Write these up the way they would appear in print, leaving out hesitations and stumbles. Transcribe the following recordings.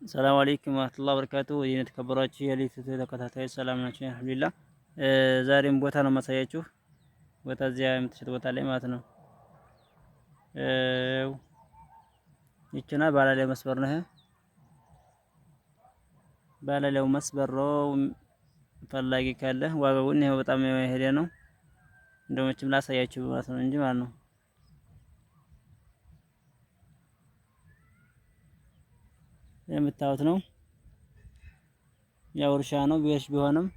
ሰላም አለይኩም ወራህመቱላሂ ወበረካቱ። የኔ የተከበራችሁ የሊት ተከታታዮች ሰላም ናችሁ? አልሐምዱሊላህ። ዛሬም ቦታ ነው የማሳያችሁ። ቦታ እዚያ የምትሸጥ ቦታ ላይ ማለት ነው። ይችና ባላላይ መስበር ነው። ባላላው መስበር ነው። ፈላጊ ካለ ዋጋውን ይሄው በጣም የሄደ ነው። እንደው መቼም ላሳያችሁ ማለት ነው እንጂ ማለት ነው። የምታዩት ነው። ያው እርሻ ነው ቢሽ ቢሆንም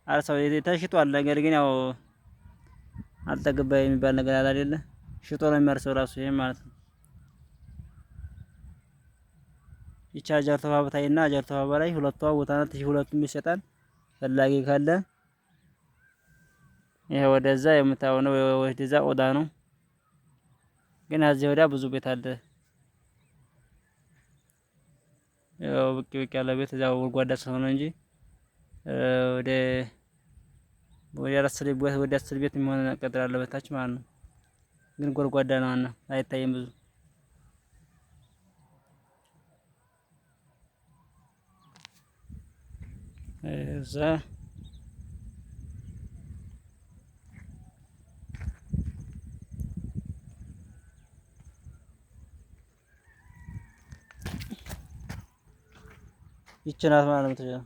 አርሳው ተሽጧል። ነገር ግን ያው አልጠግባ የሚባል ነገር አለ አይደለ? ሽጦ ነው የሚያርሰው ራሱ ይሄ ማለት ነው። ይቻ አጀርተፋ በታይና አጀርተፋ በላይ ሁለቷ ቦታ ናት። ሁለቱም ይሸጣል። ፈላጊ ካለ ይሄ ወደዛ የምታየው ነው። ወደዛ ቆዳ ነው። ግን እዚህ ወዲያ ብዙ ቤት አለ። ያው ብቅ ብቅ ያለ ቤት እዚያው ጎድጓዳ ስለሆነ እንጂ ወደ ወደ 10 ቤት ወደ 10 ቤት የሚሆን ቅጥር አለ በታች ማለት ነው። ግን ጎድጓዳ ነው እና አይታይም ብዙ። እዛ ይቺ ናት ማለት ነው።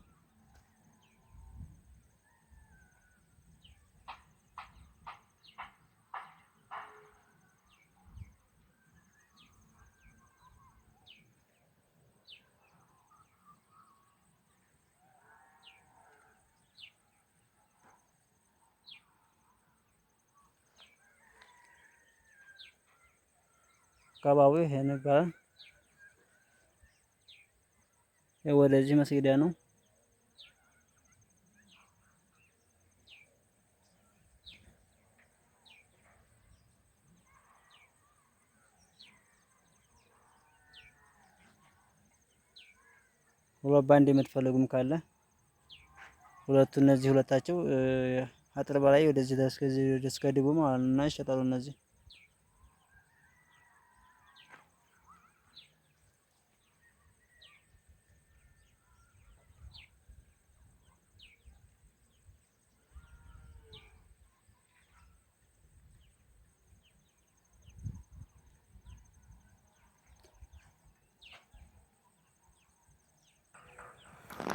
አካባቢው ይሄ ይባላል። ወደዚህ መስጊዳ ነው። ሁለት ባንድ የምትፈልጉም ካለ ሁለቱ እነዚህ ሁለታቸው አጥር በላይ ወደዚህ እስከዚህ እስከ ድቡ ማለት ነው እና ይሸጣሉ እነዚህ።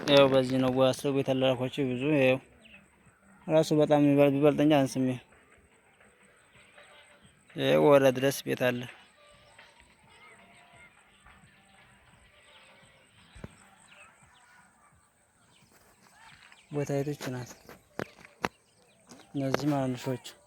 ያው በዚህ ነው አስር ቤት አላልኳቸው ብዙ ያው ራሱ በጣም ቢበልጠኛ አንስሜ ይኸው ወረ ድረስ ቤት አለ። ቦታይቶች ናት እነዚህ ማለት ነው።